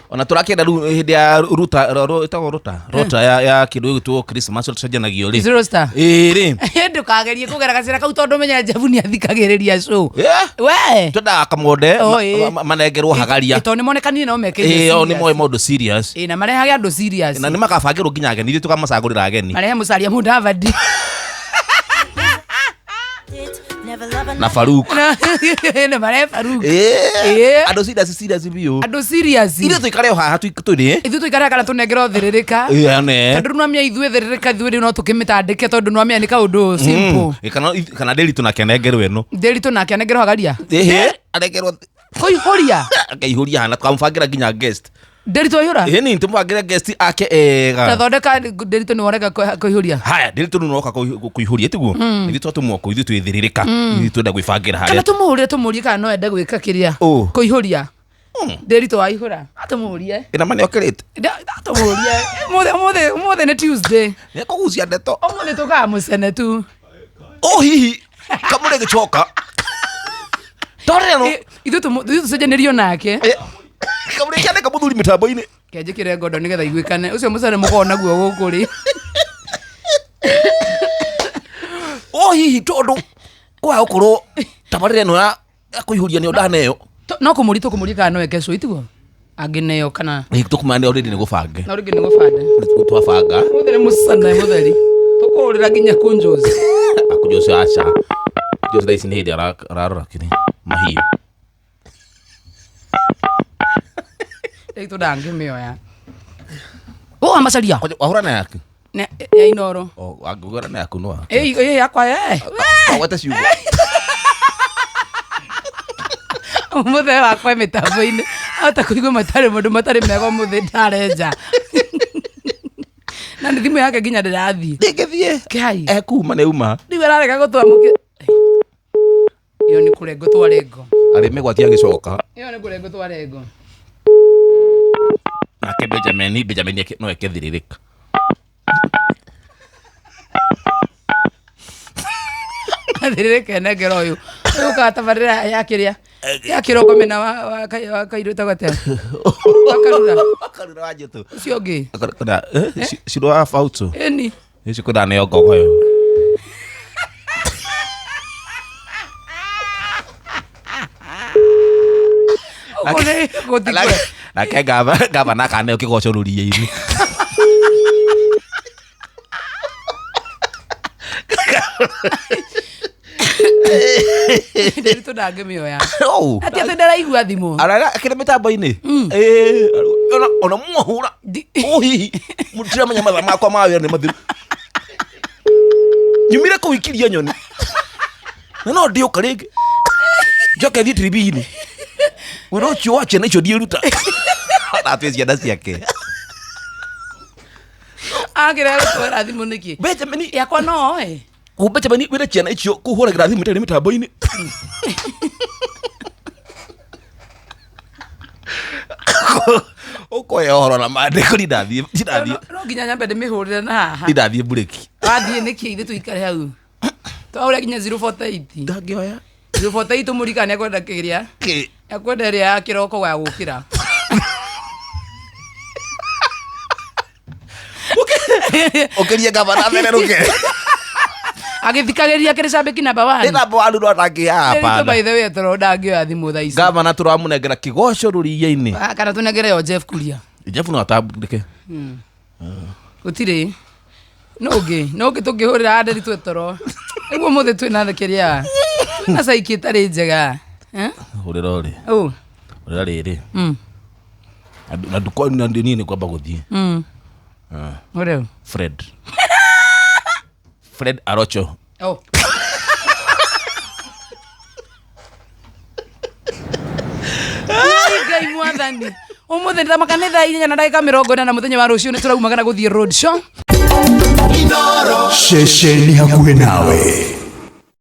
Ona tũrakĩenda rĩu hĩndĩ ya ruta ĩtagwo ruta rota ya kĩndũ gĩgwĩtwo Christmas tũcenjanagio rĩ. Zero star. Ĩĩ rĩ. Ndũkagerie kũgera gacĩra kau tondũ menya Jebu nĩ athikagĩrĩria show. Yeah. We. Twendaga kamonde Oh, ĩĩ. manengerwo hagaria. Tondũ nĩ monekanire no meke Ĩĩ, o nĩ moĩ maũndũ serious. Ĩĩ, na marehage andũ serious. Na nĩ makabangĩrwo nginya ageni, ithuĩ tũkamacagũrĩra ageni. Marehe Musalia Mudavadi. Na Faruk. Na marehe Faruk. Ĩĩ. Ĩĩ. Andũ serious serious biũ. Andũ serious. Ithuĩ tũikare o haha tũrĩ. Ithuĩ tũikare kana tũnengerwo thĩrĩrĩka. Ĩĩ, ne. Tondũ nwamia ithuĩ thĩrĩrĩka ithuĩ rĩu no tũkĩmĩtandĩke tondũ nwamia nĩ kaũndũ simple. Ĩ, kana Nderitu nake anengerwo ĩno. Nderitu nake anengerwo hagaria. Ĩhĩ, anengerwo Kũihũria. Akaihũria hana tũkamũbangĩra nginya guest. Nderitu aihũra. Ĩhĩ, nĩ tũmũbangĩre guest ake ega. Tathondeka Nderitu nĩ warega kũihũria. Haya, Nderitu nĩ woka kũihũria tiguo? Ithuĩ twatũmwo kũ ithuĩ twĩthĩrĩrĩka. Ithuĩ twenda gwĩbangĩra Kana harĩa. tũmũhũrĩre tũmũrie kana no ende gwĩka kĩrĩa. Ũ. Kũihũria. Nderitu waihũra. Atũmũrie. Ĩna ma nĩokĩrĩte. Atũmũrie. Ũmũthĩ ũmũthĩ ũmũthĩ nĩ Tuesday. Nĩekũgucia ndeto. Ũmũthĩ tũkaga mũcene tu. O hihi kamũrĩ gĩcoka. Torero. Ithuĩ ithuĩ tũcenjanĩrio nake. Kamũrĩ kĩandĩka mũthuri mĩtambo-inĩ. Kenjĩkĩre ngondo nĩgetha iguĩkane. Ũcio mũcene mũkoragwo naguo gũkũ rĩ. O hihi tondũ kwaga gũkorwo tabarĩra ĩno ya kũihũria nĩyo ndaneo. No kũmũria tũkũmũria kana no eke show itiguo? Angĩneo kana. Ĩ, tũkũmenya nĩ already nĩ gũbange. No rĩngĩ nĩ gũbande. Twabanga. Ũmũthĩ nĩ mũcene mũtheri. Tũkũhũrĩra nginya kunjos. Kunjos aca. Kunjos thaa ici nĩ hĩndĩ ararora kĩrĩ mahiũ. Rĩu ndangĩmĩoya. Ũũ amacaria. Kwanja wahũra na yaku? Na ya Inoro. O, angĩhũra na yaku no waku. Ĩ ĩ yakwa ĩ. Wete ciugo. Ũmũthĩ wakwa mĩtambo-inĩ. Ahota kũigua matarĩ maũndũ matarĩ mega ũmũthĩ ndarenja. Na nĩ thimũ yake nginya ndĩrathiĩ. Ndĩngĩthiĩ. Kai. Ekuma nĩ uma. Rĩu ararega gũtwamũkĩra. Ĩyo nĩ kũrengo twarengo. Arĩ mĩgwati agĩcoka. Ĩyo nĩ kũrengo twarengo. Nake Benjamin no eke thirĩrĩka. Athĩrĩrĩke nengera ũyũ. Ũyũ ũkaga tabarĩra ya kĩrĩa. Ya kĩroko mena wa wa kairũ ĩtagwo atĩa? Wa Karura. Karura wa Njũtũ. Ũcio ũngĩ. Kana, Ciro wa Fauto. Ĩni. Ici kwenda neo ngogoyo. Ũguo nĩ gũtikwe. Nake gavana akaneo kĩgoco rũriĩ-inĩ. Ndĩritũ ndangĩmĩoya. Oh. Atĩ atĩ ndaraigua thimũ. Arara akĩrĩ mĩtambo-inĩ. Ĩĩ, ona mwahũra. O hihi mũtiramenya mathaa makwa ma wĩra nĩ mathiru. Nyumire kũu ikiria nyoni. Na no ndĩũka rĩngĩ. Njoke thiĩ tiribi-inĩ. Wĩra ũcio wa ciana icio ndiĩruta. Na twĩ ciana ciake. Akĩrega gũtwara thimũ nĩkĩ? Benjamin Yakwa no oe. Kũ Benjamin wĩra ciana icio kũhũragĩra thimũ itarĩ mĩtambo-inĩ. Ũkoya ũhoro na maandĩko nindathiĩ nindathiĩ No nginya nyambe ndĩmĩhũrĩre na haha. nindathiĩ mburĩki. Wathiĩ nĩkĩ ithuĩ tũikare hau. Twahũra nginya 048. Ndangĩoya. 048 mũrika nĩ ekwenda kĩrĩa. Kĩ? Ekwenda ĩrĩa ya kĩroko ya gũkĩra. Ũkĩrie gavana thererũke. Agĩthikagĩrĩria kĩrĩ cambĩki namba 1. Nĩ namba wa ruru atangĩoya Ndĩritũ hapana. by the way toro ndangĩoya thimũ thaa ici. Gavana tũramũnengera kĩgoco rũriĩ-inĩ. Ah, Kana tũnengere yo Jeff Kuria. Jeff no atambũrĩke. Gũtirĩ. No ũngĩ, no ũngĩ tũngĩhũrĩra Ndĩritũ toro. Nĩguo ũmũthĩ twĩna kĩrĩa. Twĩna caiki ĩtarĩ njega. Eh? Hũrĩra ũrĩ. Ũ. Hũrĩra rĩrĩ. Na na niĩ nĩ kwamba gũthiĩ. Ũrĩu. Fred. Fred Arocho. Oh. Ngai mwathani ũmũthĩ ndĩramaka nĩ thaa 4 na ndagĩka 40 na mũthenya wa rũciũ nĩ tũraumagara gũthiĩ road show. Ceceni hakuhĩ nawe.